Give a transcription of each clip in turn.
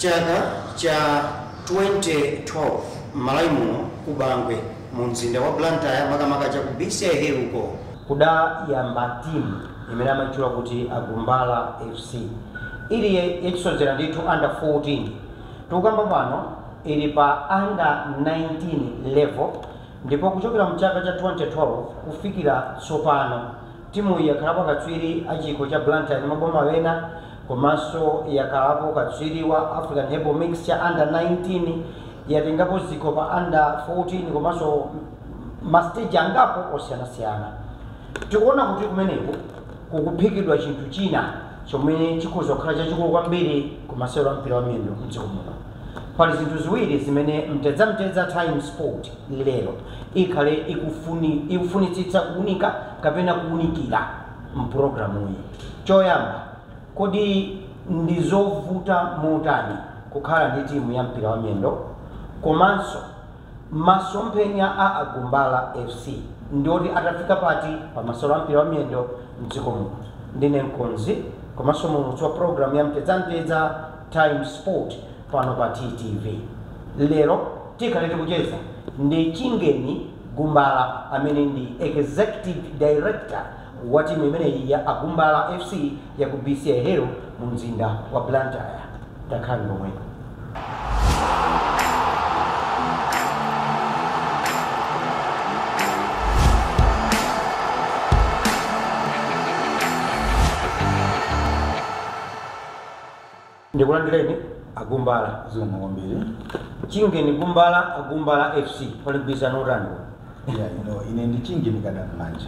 Chaka cha 2012 Malawi muno kubangwe mu mzinda wa Blantyre, makamaka cha ku BCI Hill uko, kudayamba timu imene amatchula kuti Agumbala FC, ili yachisodzera ndithu under 14. Tikukamba pano ili pa under 19 level, ndipo kuchokera mchaka cha 2012 kufikira tsopano timu iyi yakhalapo katswiri achikho cha Blantyre ndi maboma ena, komanso yakhalapo katswiri wa African Herbal Mix cha under 19, yatengapo zikho pa under 14 komanso ma stage angapo osiyanasiyana. Tikuona kuti kumeneku kukuphikidwa chinthu china chomwe chikhoza kukhala chachikulu kwambiri kumasewero a mpira wa miyendo mdziko muno. Pali zinthu ziwiri zimene Mtedzamtedza Time Sport lero ikhale ikufunitsitsa kuunika kapena kuunikira mpulogalamuyi. Choyamba, kodi ndi zovuta motani kukhala ndi timu ya mpira wa miyendo, komanso masomphenya a Agumbala FC ndioti atafika pati pa masewero a mpira wa miyendo mdziko muno? Ndine mkonzi komanso muulutsi wa program ya Mtedzamtedza Time Sport pano pa TTV. Lero tikhale tikucheza ndi Chingeni Gumbala amene ndi executive director wa timu imeneyi ya Agumbala FC ya ku BCI Hill mu mzinda wa Blantyre. Takhalani pomwepo. Ndikulandireni Agumbala. Zikomo kwambiri. Chingeni Gumbala, Agumbala FC, pali mgwirizano utani? Yeah, ine ndi Chingeni Kadam'manja.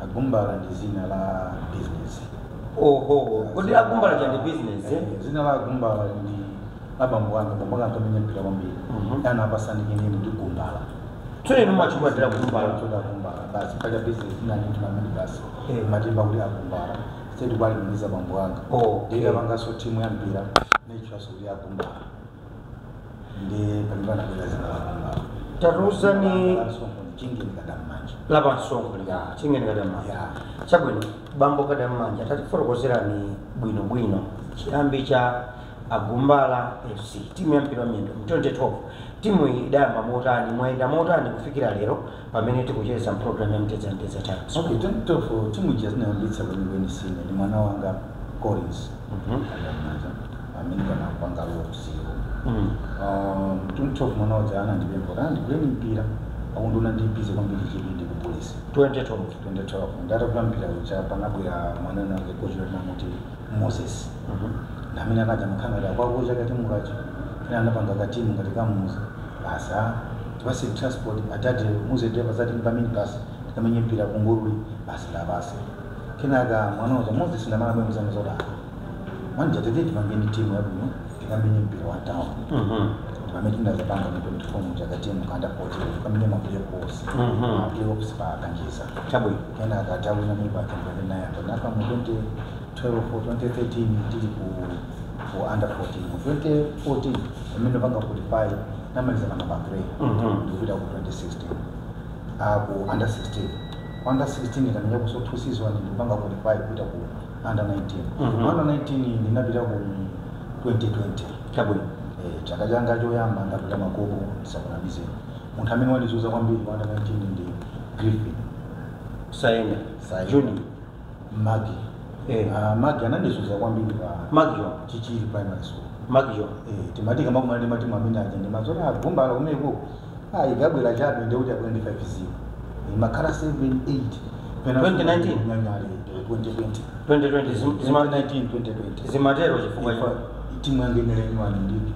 Agumbala ndi zina la business. Oho, kodi Agumbala cha ndi business, eh? Zina la Agumbala ndi la bambo wanga, bambo wanga ankamenya mpira kwambiri. Anapasa nickname ndi Gumbala. Tsono inu mwachibadwira Gumbala. Tsono Agumbala basi paja business ina ndi mamene basi. Matimba kuti Agumbala. Sedi kwalimuliza bambo wanga. Ndikapanganso timu ya mpira nechwaso kuti Agumbala. Ndi pamene panabwera zina la Agumbala. Tatuzani Chingeni Kadam'manja. Lapansongo Chingeni Kadam'manja. Chabwino, bambo Kadam'manja, tatifotokozerani bwinobwino chiyambi cha Agumbala FC, timu ya mpira wa miyendo mu 2012. Timu iyi idayamba motani, mwayenda motani kufikira lero pamene tikucheza mpulogalamu ya Mtedzamtedza Times? Okay, 2012 timu ija zinayambitsa kwenikweni sine ndi mwana wanga Collins Kadam'manja amene kanapanga usiku. 2012 mwana uja anandipempha kuti andiguleni mpira, akunduna ndibize kwambiri chipindi ku polisi. 2012. 2012 ndatagula mpira uja panabwera mwana wake kochi namuti Moses. Namene anaja makhangati akwakucha katimu kacho, ena anapanga katimu ngati kamuza basa tipase transport atati muze driver zati pamini basi tikamenye mpira kunguruli basi la basi. Kenaka mwana uja Moses ndamana bwe muzana zoda manja tete tipangeni timu yabwino tikamenye mpira wa town. Pamene tinazapanga mu 24 muja katimu kanda 14 kamenye ma playoffs. Ma playoffs pa Kanjisa. Chabwino. Kenaka tawina mimi pa Kanjisa nayamba naka mu 2012 2013 tili ku under 14. Mu 2014 pamene panga 45 namaliza namba 3. Ndikupita ku 2016. Ku under 16. Ku under 16 ndamenya ku so 2 season ndipanga 45 kupita ku under 19. Under 19 ndinapita ku 2020. Chabwino. Chaka changa choyamba ndapita magobo ndisakunamize. Munthu amene wandizuza kwambiri ku under 19 ndi Griffin. Saenda. Saenda. Junior. Magi. Magi anandizuza kwambiri pa Magio. Chichiri Primary School. Magio. Timati kama kumana ndi matimu amene aja ndi mazoti Agumbala kumeko. Ikabwera chabe ndi kuti abwera ndi 5-0. Makhala 7 8. 2019? Nyanyale 2020. 2020 2019 2020. Zimatero chifukwa Ifa timu yange inalenywa ndi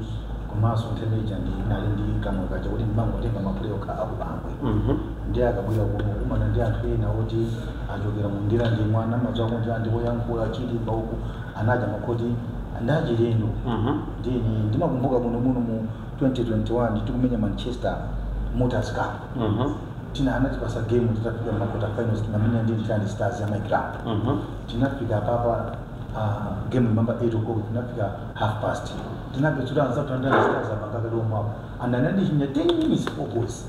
komanso ntheme ija ndi inali ndi kamwe kaja kuti ndimangotenga mapuleyo kha akubangwe. Ndiye akabwera kuno kumana ndi anthu ena oti achokera mu ndira ndi mwana mazuwa kunja ndi koyankhula chilimba uku anaja makhoti ndachilendo. Ndini ndimakumbuka muno muno mu 2021 tikumenya Manchester Motors Cup. Tina anatipasa game titafika ma quarter finals tinamenya ndi Ndilande Stars ya Mike. Tinafika papa game number 8 o'clock tinafika half past. Tinapetsuta anzathu Ndilande Stars apanga kadomo apo. Anandichinya 10 minutes 4 goals.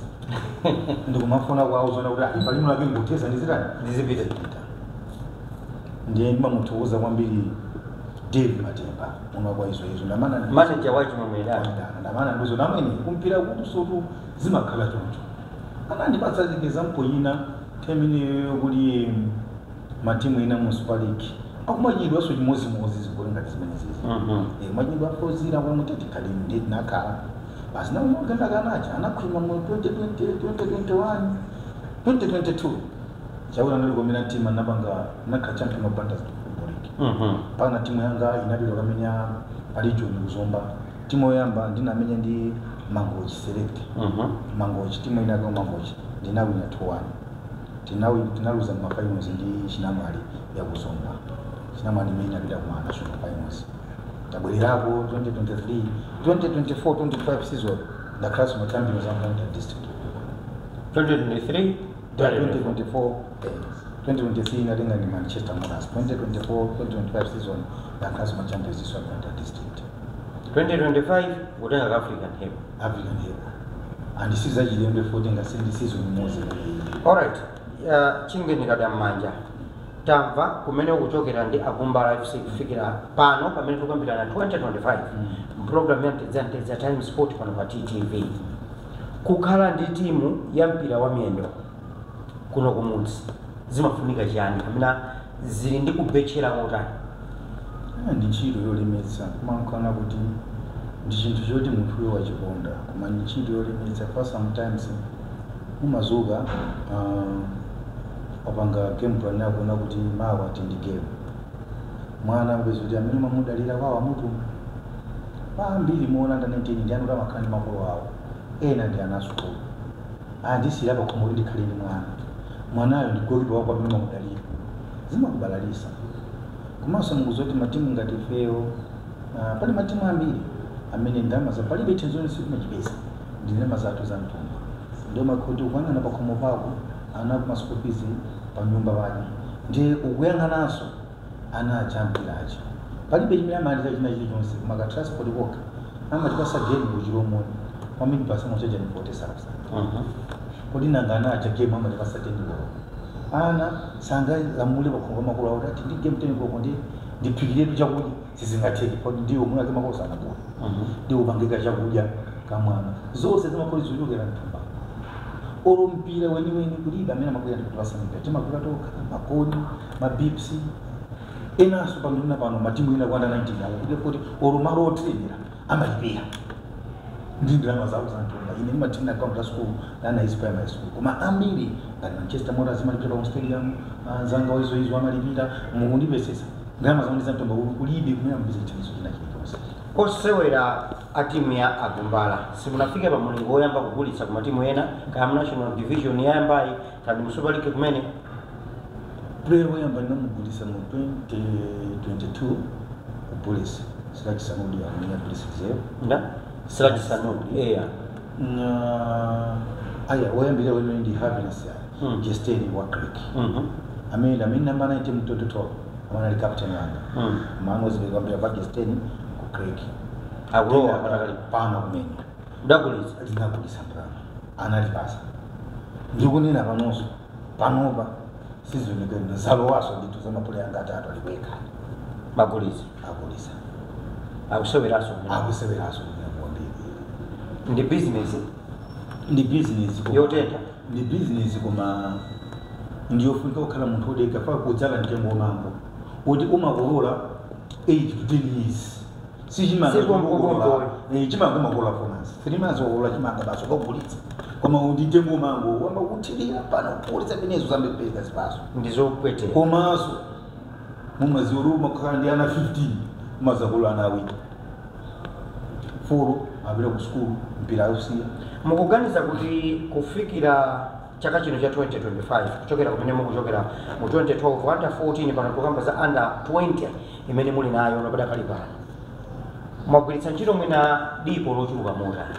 Ndikumafuna kwawo zona kuti ifalimo lake nguteza ndizitani ndizipita. Ndiye ndimamuthokoza kwambiri Dave Matemba muno kwa izo izo ndamana Manager wa Chimwemwe Dala. Ndamana ndizo namene kumpira kuti sotu zimakhala choncho. Anandipatsa example ina temine kuli matimu ina mu Super League akumachidwa so chimozimozi zigoli ngati zimene zizi. Machidwa afozira kwa muteti khali ndi nakhala basi naumagenda kanacha anakhwima mu 2020, 2021, 2022 chakuti analikomera timu anapanga nakha champion of Banters Football League. Pana timu yanga inapita kamenya palijo kuzomba. Timu yoyamba ndinamenya ndi Mangochi Select. Mangochi, timu inaka Mangochi ndinawina 2-1. Tinaluza mu finals ndi Chinamwali ya kuzomba. Chinamwali imene inapita kuma national finals. Tabwererako 2023, 2024, 25 season ndakhalanso ma champions a Blantyre District. 2023. 2024, 2023 inatenga ni Manchester Motors. 2024 2025 season ndakhalanso ma champions iso a Blantyre District. 2025 kutenga ka African Hero. African Hero and sizachilendo fotenga sendi season imodzi. Alright, chingeni kada mmanja tamva kumene ukuchokera ndi Agumbala FC kufikira pano pamene tikuyambirana 2025 mpulogalamu ya Mtedza Mtedza Time Sport pano pa TTV. Kukhala ndi timu ya mpira wa miyendo kuno kumudzi zimafunika chiyani kapena zili ndi kubetchera motani? Ndi ntchito yolemetsa, kumankhana kuti ndi chinthu choti munthuyo wachikonda, koma ndi ntchito yolemetsa fa sometimes umazuka wapanga game plan yako na kuti mawa tindi game, mwana mpeza kuti amene mamudalira kwawo amutuma ambiri muona under 19 ndi anu amakhala ndi makolo awo, ena ndi ana asukulu andisira pakhomo kuti ndikhale ndi mwana, mwanayo ndi goalkeeper wako amene mamudalira, zimakubalalisa. Komanso mukuzoti matimu ngati ifeyo pali matimu ambiri amene ndalama za palibe thandizo lonse timachipeza ndi ndalama zathu za mtumba, ndio makhoti ukuyang'ana pakhomo pako ana kuma school fees pa nyumba pake, ndi ukuyang'ananso ana achampira aja palibe chimene amalira china chilichonse, koma ka transport kokha amatipasa game kuchilomoni pamene pasamo chaja ni 40,000. Kodi nanga ana aja game amatipasa 10 koloko, ana sangalamule pakhomo pa makolo awo ati ndi game 10 koloko ndi ndiphikiretu chakudya, sizingatheke poti ndiwo mwina ake makolo sanagula ndi upangika chakudya kamwana, zonse zimakholi zochokera mthumba. Olo mpira weniweni kulibe amene amabwera ndi kutipasa mpira, timagula tokha makoni mabibs enanso panduna pano matimu ena kwa under 19 akuti kuti olo malo otremera amalipira ndi ndalama zawo za mthumba. Ine ndimathina account ya school ana is primary school, koma ambiri ngati Manchester Motors amalipira pa stadium, anzanga izo izo amalipira, mukundipesesa ndalama zawo ndi za mthumba, kulibe kumene amapeza chithandizo china chilichonse. Osewera a timu ya Agumbala simunafike pa mulingo woyamba kugulitsa ku matimu ena kaya mu national division yayambayi kandi mu Super League kumene? Player woyamba ndinamugulitsa mu 2022 ku Police, Siraji Sanudi amenya Police Reserve. Nda Siraji Sanudi eya. Aya woyambira wene ndi Happiness ya Jesteni wa Creek amene amene namba 19 mu 2012 amene ali captain wanga. Mano zimekwambira pa Jesteni ku Creek. Akulowa patakali pano kumene udagulitsa? Ndinagulitsa ndalama analipasa, ndikunena panonso panopa sizionekera zalowaso ndithu za mapuleya anga atatu alikweka. Magulitsa? Agulitsa. Akuseweranso kumene? Akuseweranso kwambiri. Ndi business? Ndi business yotentha. Ndi business koma ndiyofunika kukhala munthu wodekha fa kudzala mtengo wamango kuti umakolola 8 to 10 years, si Sipompo. Chimanga umakolola 4 months, 3 months wakolola chimanga basi ukagulitsa, koma ndi mtengo wamango wamba kuthirira pano kugulitsa penezo zambepeka zipaso. Ndizopwetera. Komanso mumaziwa kuti umakhala ndi ana 15 umazakolola ana awiri folo apita ku sukulu mpira ausiya. Mukuganiza kuti kufikira chaka chino cha 2025 kuchokera kumene mukuchokera mu 2012 under 14, pano tikukamba za under 20 imene muli nayo napadakali pano, mwagwiritsa ntchito mwina dipo lochuluka motani?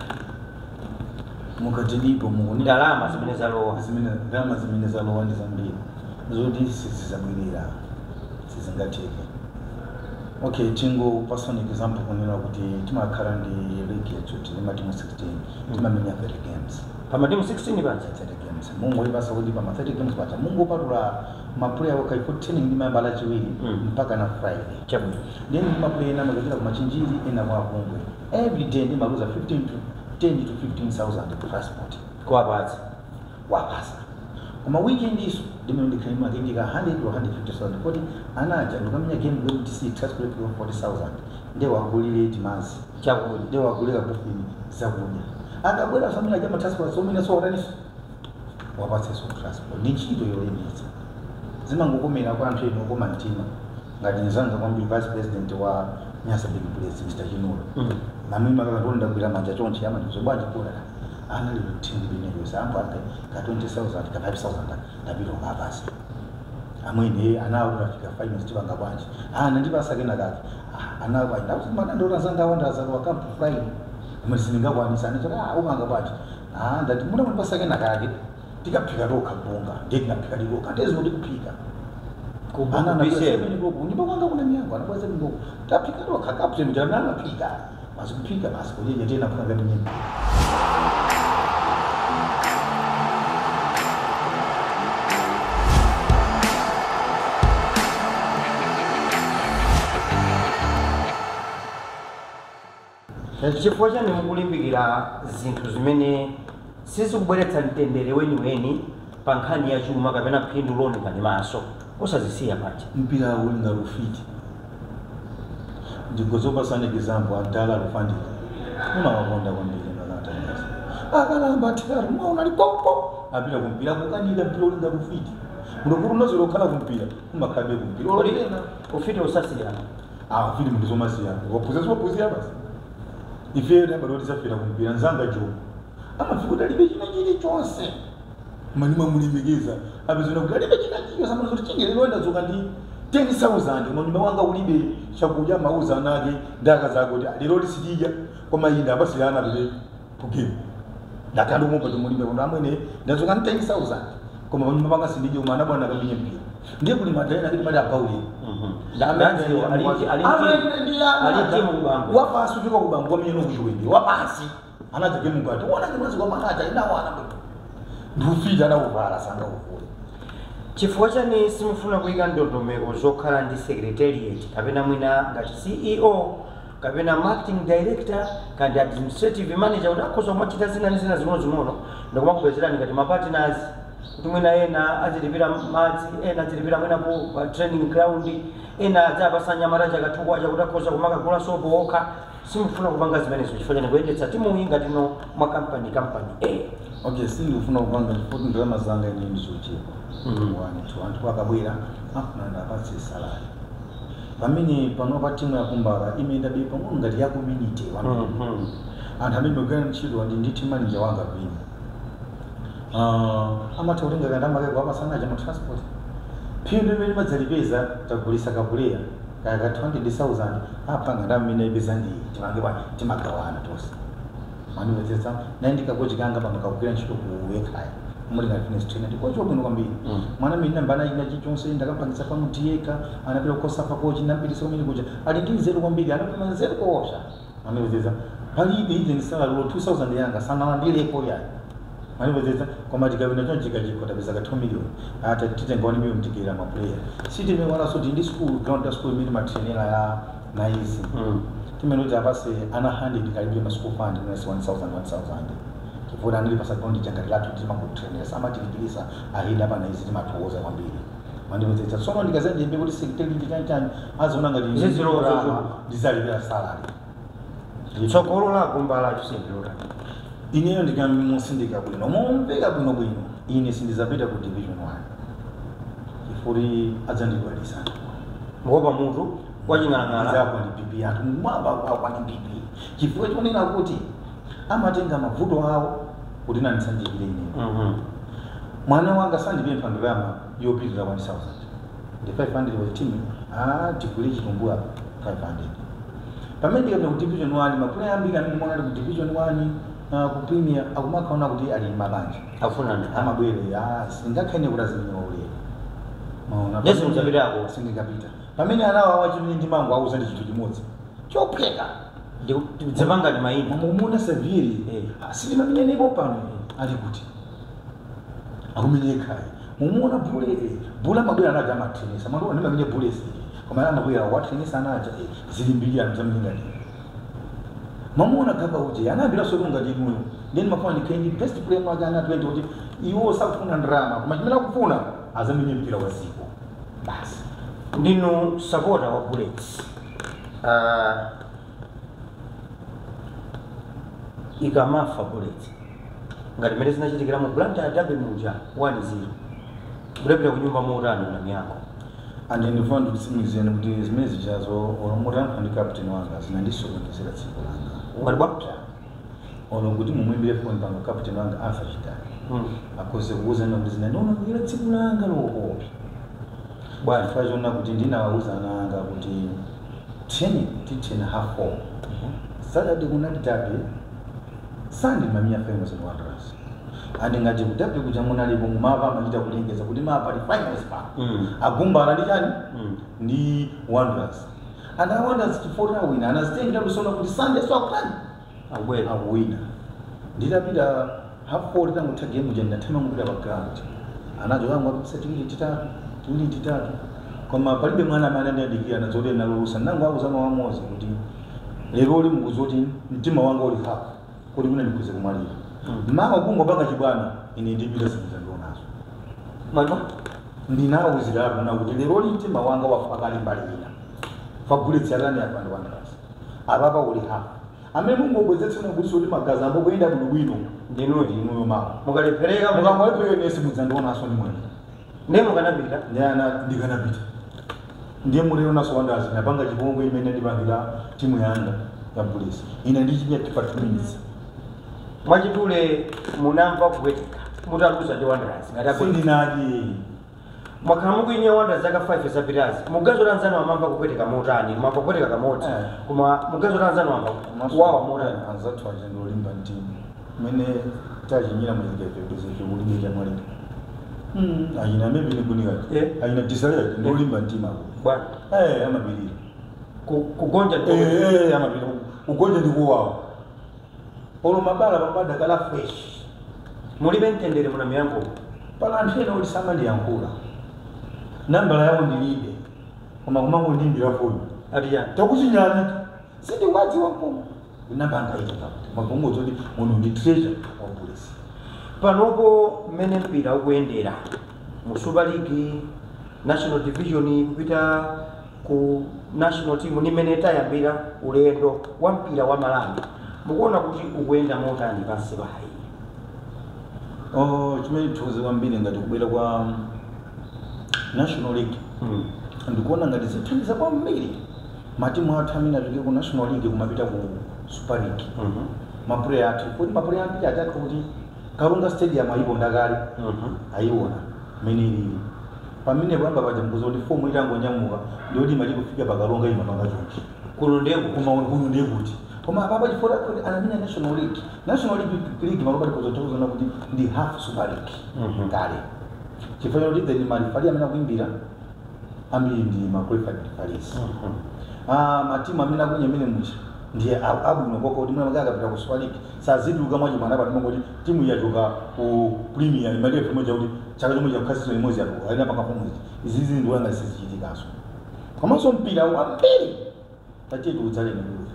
Mukati dipo mukunena ndalama zimene zalowa. Zimene ndalama zimene zalowa ndi zambiri zoti sizizabwerera, sizingatheke. Okay, tingopasani example kunena kuti timakhala ndi league yathu, tili matimu 16, timamenya 30 games. Pamatimu 16 paja? 30 games. Mungu ipasa kuti pama 30 games paja mungu upatula maplayer okha ifo training ndimayamba Lachiwiri mpaka na Friday. Chabwino. Then maplayer ena amakachita kumachinjiri, ena kwa Kungwe. Every day ndimaluza 15 to 10 to 15,000 transport. Kuwapatsa. Wapasa. Koma weekend iso ndimene ndikhalima ndika 100 or 150,000 kuti anaja ndikamenya game ku MTC, transport 40,000, ndiye wagulire timazi, chakudya, ndiye wagulira kufini zakudya. Akabwera samene aja matransport somene so wataniso wapatsenso transport. Ndi ntchito yolemetsa, zimangokomera kwa anthu ena okoma mtima ngati nzanga kwambiri, vice president wa Nyasa Big Bullets, Mr Chinulo. Mamimi akakatoni ndagwira manja chonchi amandizo bwanji kula ana lero timu lineyosa ambo ake ka 20,000 ka 5,000 ndapita ukapasa amwene ana afika finals tipanga bwanji ana ndipasa kena kake. Ah, ana kwa ndakuti madandora zanga wanda azalowa camp Friday amene sindingakwanisa anachoti ah upanga bwanji ah ndati muna mundipasa kena kake tikaphika tokha bunga ndiye tinaphika tokha ndiye kuti kuphika ana nyumba kwanga kuna miyango anakweza ngoko taphika tokha captain jana anaphika basi kuphika basi kujeje tena kupanga mnyimbo. Chifukwa chani mukulimbikira zinthu zimene sizikubweretsa mtendere weniweni pa nkhani ya chuma kapena phindu looneka ndi maso, osazisiya paja? Mpira uli ngati ufiti. Ndingozopasani example, adala lufandika mumawakonda kwambiri makatangaza akalamba athikati mwaona likoko apita kumpira kukanika. Mpira uli ngati ufiti, munokuti unazera kukhala kumpira umakhalabe kumpira. Kodi ufiti usasiyana? Ah, ufiti munthu zomasiyana waphunzira waphunzira basi. Ife tayamba tisafira kumpira. Nzanga Jomo amafika kuti alibe china chilichonse manima mulemekeza apezona kuti alibe china chilichonse amene kuti chingelelo ndadzuka ndi 10,000 manyumba wanga ulibe chakudya mauza anake ndaka zako kuti lero tisidya koma ine apasiyana pele kugame ndakandumupa timulimbe kuti amwene ndadzuka ndi 10,000 koma panyumba panga sindidya koma anabwana akamenye mpira. Ndiye kuli madalena kuti mali abauleni. Ali timu kubangwe. Wapasi ufika kubangwe wamenye nokuchiwembe wapasi anadza mugati wona ndimwezi kwa manaja inawana ndufita anakuvala sanga uvule. Chifukwa chani simufuna kuyika ndondomeko zokhala ndi secretariat kapena mwina ngati CEO kapena marketing director kandi administrative manager kuti akhoza kumachita zina ndi zina zing'onozing'ono ndikumakupezerani ngati mapartners kuti mwina ena azilipira madzi, ena azilipira mwina ku training ground, ena adzapasa nyamata chakathukwa chakuti akhoza kumakagula sopo okha? Simufuna kupanga zimenezo chifukwa chani, kuyendetsa timuyi ngati no mwa kampani A? Okay, sindikufuna kupanga chifukwa ndalama zanga ine ndizochepa. One, two, anthu akabwera afuna ndapatse salary pamene pano pa timu yakumbala imene pang'ono ngati ya community kwambiri. Anthu amene magwira ntchito ndi team manager wanga pini amatha kutenga kandama kake kuwapasanaja ma transport. Phindu limene limadzalipeza tagulisa kapuleya kaya ka 200,000 apanga ndama imene ipeza ndi timange bwanji timagawana tonse manimvetsetsa naye ndikakochi kanga pano kakugwira ntchito ku Ekhaya muli ngati fitness trainer ndikochi wabwino kwambiri. Mwana amene nambana ina chilichonse ndakampangitsa pano tiyeka anapita kukosafa kochi nampitisa kumene kuja ali ndi nzeru kwambiri anapima nzeru koopsa manimvetsetsa palibe even salary lo 2000 yanga sanalandilepo yayi manimvetsetsa koma tikapita chonchi chikachikho tapeza ka 2 million ata titenga 1 million tikera maplayer sitimewalaso ti ndi school ground ya school imene matrainera ya naizi timene kuti apase ana 100 kalipire ma school fund mwezi 1000 1000 chifukwa anali pasa ground changati lathu timangotrainera samatilipirisa ahida pana izi timathokoza kwambiri mandimvetsetsa. Tsono ndikazandiyembe kuti secretary ndi chani chani aziona ngati Ziziloza. ndizalipira salary. Tsogolo la Gumbala sindilota? Ineyo ndikamusindika bwino momveka bwino bwino ine sindizapita ku division 1 chifukwa adzandidwalisa. Mukopa mutu waching'alang'ala. Azakwa ndi BP anthu mwamba akwa ndi BP chifukwa chikunena kuti amatenga mavuto awo kuti nandisanjikire ineyo. Mwana wanga sandipempha ndalama yopitirira 1000 ndi 500 wa timu ah tigule chitumbuwa 500 pamene ndikapita ku division 1 mapuleya ambiri amene mwana ali ku division 1 ku premier akumakhaona kuti ali mabanja Afunana. Amabwere ah singakhene kuti azinyowa ulere maona. Ndezi mudzapitako? Sindingapita. Pamene anawo awachimene ndi mango auza ndi chinthu chimodzi chophweka. Dzapangani mayina. Mumuna Seviri sitimamenyenepo pano ali kuti akumenyekhayi. Mumuona Bule, Bule amabwera anaja amathenesa mwandu ndimamenye Bule sili koma amabwera wathenesa anaja zilimbirira mzamnyingani. Mamuona Gaba uje anayambira solo ngati inuyo then mafuna ndikhale ndi best player mwake ana 20 kuti iwo sakufuna ndrama koma chimene akufuna azamenye mpira wa dziko basi. Ndinu supporter wa Bullets. Ikamafa Bullets ngati mmene zinachitikira mu Blantyre derby muja 1-0 kudapita kunyumba motani na miyako. Andi ndifuna ndikutsimikizeni kuti zimene zichazo olomutankhula ndi captain wanga zinandisokonezera tsiku langa. Ngati bwa Olo kuti mumuimbire phone pano captain wanga Arthur Chitani akhoze kuwuzani kuti zinandionongera tsiku langa lokopa bwana chifukwa chona kuti ndinawawuza ana anga kuti training tithena 4:30 Saturday kunali derby, Sunday mamia finals and Wanderers. And ngati ku derby kuja munalipo mumapa amachita kulengeza kuti mapa ali finals pa agumbana ndi chani ndi Wanderers. And a Wanderers chifukwa awina anazitengera lusona kuti Sunday so akutani akubwera akuwina. Nditapita 4:30 tangotha game uja ndinathamanga kupita pa ground. Anacho kangu apisa tiwiri titatu koma palibe mwana amene anandiyandikira nazoti nalulusa nango akuzama wamozi kuti lero uli mukuzoti mtima wanga uli hapo kuti kuna ndikuze kumwalira. Mama kungopanga chibwana ine ndipita simuzandionazo. Mwana ndinawuzirapo na kuti lero uli mtima wanga wafa kali mbali ina fa Bullets yalani apa ndi Wanderers apapa uli hapo amene mungobwezetsana kuti kuti magazi ambokuenda bwinobwino ndinuyo mama mukalephereka mukamwalephereka nesi mudzandionaso ndi mwene ndiye mukanapita ndiyana ndikanapita ndiye mulero naso Wanderers napanga chipongwe imene ndipangira timu yanga ya Bullets ine ndichinya pa 2 minutes. Mwachidule munamva kupweteka mutaluza ndi Wanderers ngati sindinadi mwakhala mukuinya Wanderers zaka 5 zapitazi mugazo la anzanu amamva kupweteka motani mwamva kupweteka kamodzi koma mugazo la anzanu amamva kuwawa motani. Anzathu aja ndi olimba mtima mmene tachinyira mwezikefe kulibe chamwalira achina amene kunikati achina tisaleti ndi olimba mtima bwana amapirira kugonja amapirira kugonja ndi kuwawa olo mabala pamada kala fresh mulibe mtendere muna miyango pala anthu ena kuti samandiyankhula nambala yawo ndilibe koma kumangondimbira foni atiya takuchinyani sindikwadziwa mpomo namba angaita kakuti magongodzo kuti muno ndi treasure wa Bullets. Panopo mmene mpira ukuyendera mu Super League, National Division kupita ku national team ni mmene tayambira ulendo wa mpira wa Malawi mukuona kuti ukuyenda motani pansi pahayi? Chimene tithokoze kwambiri ngati kubwera kwa National League ndikuona ngati zithandiza kwambiri matimu athu amene achoke ku National League kumapita ku Super League. Mapuleya athu kuti mapuleya ambiri achakha kuti Kalunga Stadium ayiponda kale ayiona mmene ilili pamene kuyamba paja mkuza kuti fomu itangonyamuka ndiyoti imati kufika pa Kalunga imapanga chonchi kuno ndeko kuno ndekuti koma apapa chifukwa kuti anamenya National League. National League malopa tikuzothokozana kuti ndi half Super League kale chifukwa choti then malifali amene akuimbira ambiri ndi ma qualified referees. Matimu amene akunya amene mucha ndiye abwino koko kuti mwina akapita ku Super League saziduluka mwachi mwana pa timongoti timu yachoka ku Premier imaliye fomu chakuti chaka chomwe chakukhasiso imodzi yatuka alina panga fomu izi izizi ndiwanga sizichitikaso komanso mpira wambiri tachetu udzaleni kuti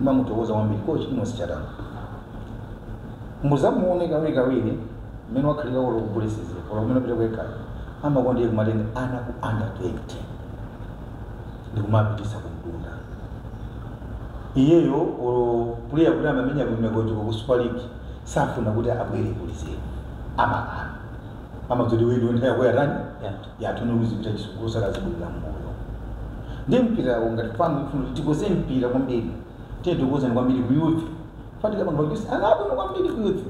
mamutokoza kwambiri kochi ino sichatano muzamuone kawirikawiri mmene wakhalira ulo ku Bullets ulo kumene upita kwekhayo amakonda iye kumatenga ana ku under 20 ndikumapitisa kumdunda iyeyo olo player kuti amamenya bwino kochoka ku Super League safuna kuti abwere kulizeru amakana amadzoti wedu nthawi yako yatani yathu kuzipita chisukulu sakazibwera mmoyo ndi mpira ngati fanu mfuno tikoze mpira kwambiri tiye tikuwuzani kwambiri ku youth fatika panga kuti ana abwino kwambiri ku youth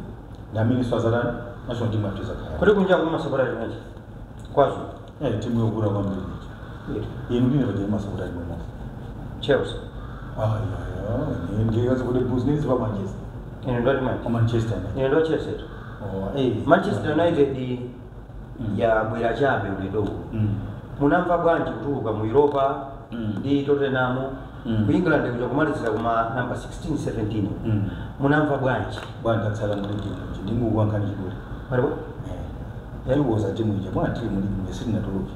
ndi amene swazatani national team yathu izakhala kuti kunja kumasapota chimwechi kwazo timu yokula kwambiri inu ndine paja imasapota chimwe Chelsea ndikazi kuti business pa Manchester ine ndoti Manchester ine ndo Chelsea Manchester United yabwera chabe ulendo Munamva bwanji kutuluka mu Europa ndi Tottenham, ku England kuja kumalizira kuma number 16 17? Munamva bwanji? Bwana, tatsala mu ligi muja, ndingukuwankhani chidule. Palipo? Yalikuuza timu ija, bwana, tili mu ligi muja, sitinatuluke.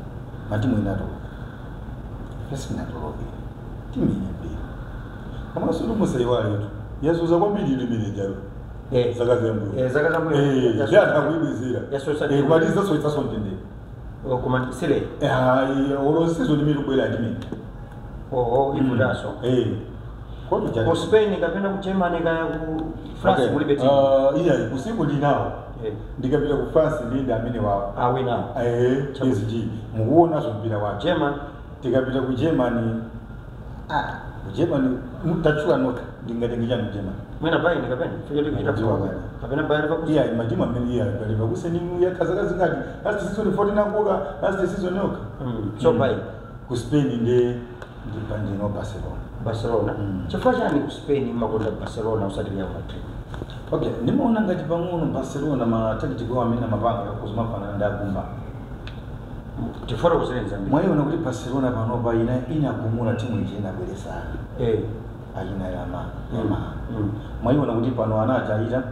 Matimu inatuluka, ife sitinatuluke. Timu ine mbiri komanso ndimusayiwaletu yazuza kwambiri ili imene jalo zaka zambuyo. Zaka zambuyo. Yatha kuibwezera. Yasosa. Kumaliza soitsaso mtendere. Koma sile. Olo season imene kubwera ndimene. Oho, ivutanso. Koto ku Spain kapena ku Germany kaya ku France mulibe timu? Iya, kusiku ndinawo. Ndikapita ku France ndinde amene wawo. Awina. PSG mukuonanso mpira wake. German? Tikapita ku Germany, ku Germany tatchula nokha, ndingatenge chani ku Germany? Mwina Bayern kapena fike kuchita. Ndiwa kale. Kapena Bayer Leverkusen. Iya, matimu amene iya Leverkusen yakhazaka zingati last season? 14 angoka last season yokha. So Bayern. Ku Spain ndi ndipandino Barcelona. Barcelona. Chifukwa chani ku Spain makonda Barcelona usati Real Madrid? Okay, ndimaona ngati pang'ono Barcelona ma tactical amene amapanga kuzimafanana ndi agumba. Tifotokozereni zambiri. Mwayiona kuti Barcelona panopa ina inagumula timu iji, inabweresana achina yama yama. Mwayiona kuti pano ana achaita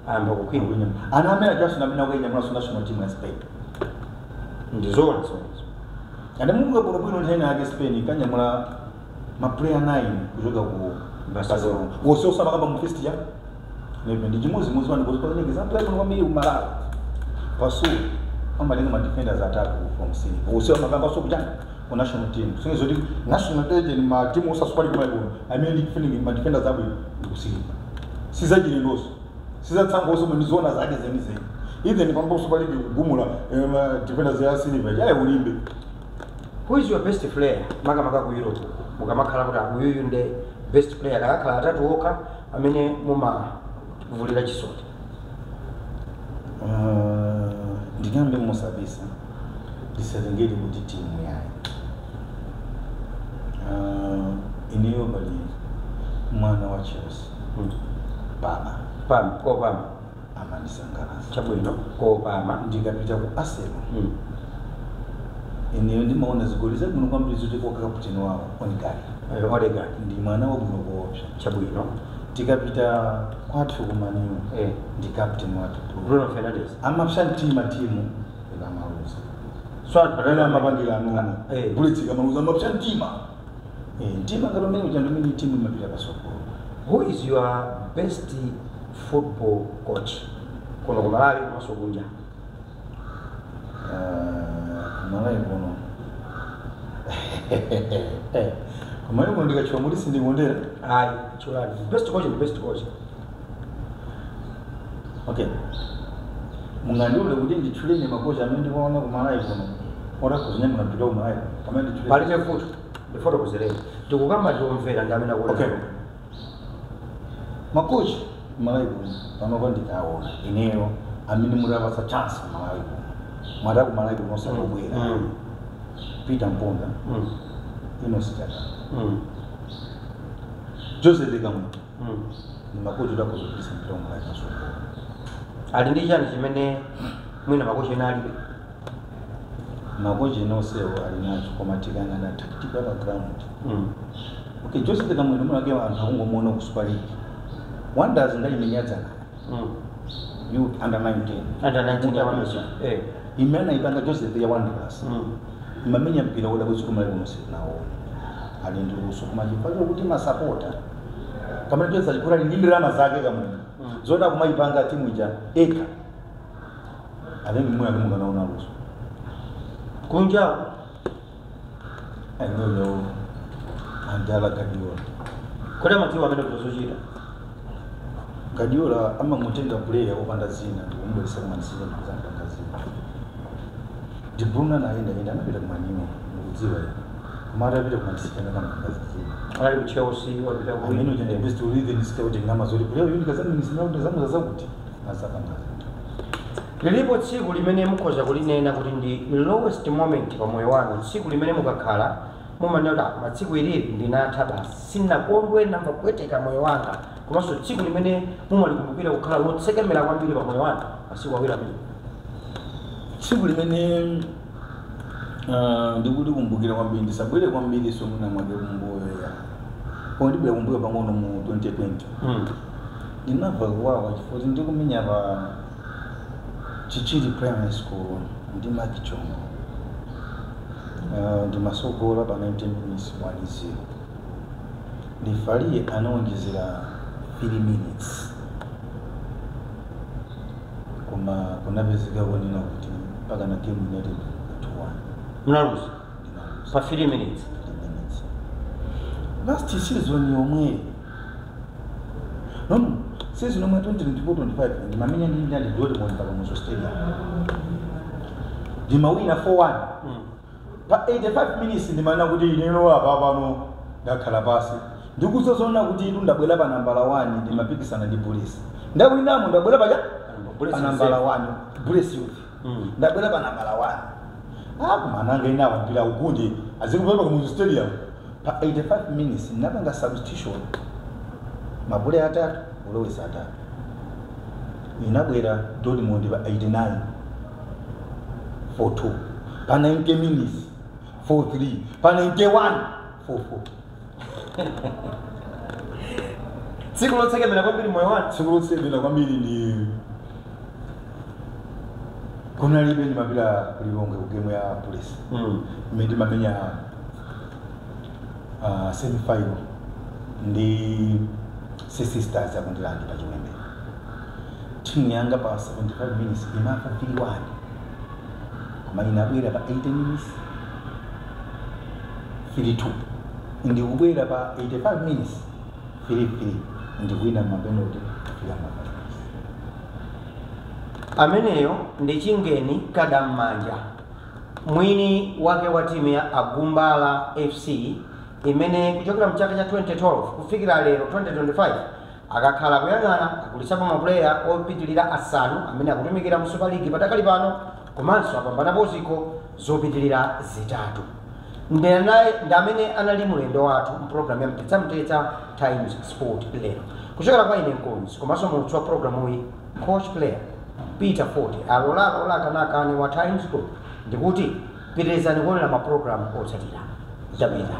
Ayamba kukhwima. Ana amene achaso amene akuinyamulaso national team ya Spain. Ndizoona zimenezo. Ande munga bwinobwino nthene yake Spain ikanyamula ma player 9 kuchoka ku Barcelona. Wonse osamakamba mu first ya ndi chimozimozi wani kuzipa example yako kwambiri kumalawi pasu amalenga ma defenders atatu from Senegal, wonse amakamba so kuchanga ku national team. Singe zoti national team ma team osasupali kumalawi kuno amene ndi defending ma defenders abwino ndikusilika sizachilendoso sizatsangoso ndizoona zake zenizeni. Even pambo Super League kugumula ma defenders ya Senegal yaye ulimbe. Who is your best player makamaka ku Europe? Mukamakhala kuti uyuyu nde best player, akakhala atatu okha amene mumavulira chisoti. Ndingambe mosabisa, ndisatengeri kuti timu yayi. Ineyo pali mwana wa Chelsea, Baba. Pam kopama. Amandisangalatsa. Chabwino, kopama. Ndikapita ku Arsenal, ineyo ndimaona zigoli zabwino kwambiri zoti kwa kaputeni wawo Odegaard. Odegaard. Ndi mwana wabwino kuopsa. Chabwino. Tikapita kwathu ku Man U, ndi captain wathu Bruno. Bruno Fernandes. Amapsa mtima timu ikamaluza. So anthu Pamene amapangira anuno Bullets ikamaluza amapsa mtima. Mtima ngati umene uja ndimene timu imapita pasogolo. Who is your best football coach kuno ku Malawi komanso kunja? Kumalawi kuno, kumalawi kuno ndikatchula muti sindikondera. Ayi, tchulani best coach ndi best coach. Okay, mungandiule kuti nditchuleni makocha amene ndikuona kumalawi kuno otakhuzinyamula mpira kumalawi pamene nditchule? Palibe vuto, ndifotokozereni, ndikukamba ndiomvera ndi amene akuona. Okay, makochi kumalawi kuno panopa ndikaona ineyo amene mutapatsa chance kumalawi kuno, mwata kumalawi kuno osatobwera, Peter Mponda, Enos Chaka, Joseph Kamwe, ni makochi otakuzopitisa mpira kumalawi pasogolo. Ali ndi chani chimene mwina makochi ena alibe? Makochi ena onsewo ali nacho, koma tikang'ana tactical pa ground, okay, Joseph Kamwe munake anthu akungomuona ku Super League. Wanderers ndayimenyadzana youth under 19. Under 19 ya Wanderers. Imene anayipanga Joseph ya Wanderers, imamenya mpira wodabwitsa kumalawi kuno sitinaona. Ali ndi luso, koma chifukwa chokuti masapota kamene Joseph achikula ali ndi ndalama zake kamwe zoti akumayipanga timu ija eka amene mwe akumukanaona luso. Kunja? Ainoyo andala Guardiola. Kodi amadziwa amene kuzochita? Guardiola amamutenga player wopanda zina ndikumubweresa ku Man City ndikuzampanga zina. De Bruyne anayenda yenda, anapita ku Man U, ndikudziwa ine, koma atapita ku Man City anakamupanga zina. Anali ku Chelsea, wapita ku Amene uja ndi best even scouting namazoli player uyu ndikazamini zakuti azapanga zina. Lilipo tsiku limene mukhoza kulinena kuti ndi lowest moment pa moyo wanu, tsiku limene mukakhala mumanena kuti, "Ah, matsiku ilili ndinatha basi, sinakondwe, ndamva kupweteka moyo wanga," komanso tsiku limene mumalikumbukira kukhala lotsekemera kwambiri pa moyo wanu, masiku awiri amene? Tsiku limene Ndikuti kumbukira kwambiri, ndisabwere kwambiri somuna mwake kumbuyo ya koma ndibwera kumbuyo pang'ono mu 2020. Ndinamva kuwawa chifukwa ndikumenya pa Chichiri Primary School ndi Maki Chongo. Ndimasogola pa 90 minutes 1-0, referee anaonjezera 3 minutes, koma kunapezeka konena kuti mpaka na game United 2-1. Munaluza? Ndinaluza. Pa 3 minutes? 3 minutes. Last season yomwe, no, season yomwe 2024-25, ndimamenya ndi ndali Dortmund pa Kamuzu Stadium, ndimawina 4-1. Pa 85 minutes ndimanena kuti ineno apa pano ndakhala pasi, ndikuzozoona kuti itu ndabwera pa nambala 1, ndimapikisana ndi Bullets, ndawinamo, ndabwera paja Bullets pa nambala 1, Bullets Youth. Ndabwera pa nambala 1, akumananga inawa mpira ugundi azikupema Kamuzu Stadium. Pa 85 minutes ndinapanga substitution, mabule atatu ulowesa atatu, inabwera Dortmund pa 89 4-2, pa 90 minutes 4-3, pa 91 4-4. Tsiku lotsekemera kwambiri moyo wanu? Tsiku lotsekemera kwambiri ndi kunalibe, ndimapita kulilongwe ku game ya Police imene ndimamenya semi final ndi Sisters yakundilandi pa Chiwembe. Timu yanga pa 75 minutes imafa 3-1, koma inabwera pa 80 minutes 3-2, ndikubwera pa 85 minutes 3-3, ndikuwina mapenalty kufika mapenalty. Ameneyo ndi Chingeni Kadam'manja, mwini wake wa timu ya Agumbala FC, imene kuchokera mchaka cha 2012 kufikira lero 2025 akakhala kuyang'ana agulisapo mapuleya opitilira asanu amene akutumikira mu Super League patakali pano, komanso apambanapo zikho zopitilira zitatu. Ndi amene anali mulendo wathu mpulogalamu ya Mtetsamtetsa Times Sport lero. Kuchokera kwa ine mkonzi komanso muulutsi wa programuyi, coach player Peter Forte, alolalola kanakani wa Times Group, ndikuti pitirizani kuonera mapulogalamu otsatira. Tapita.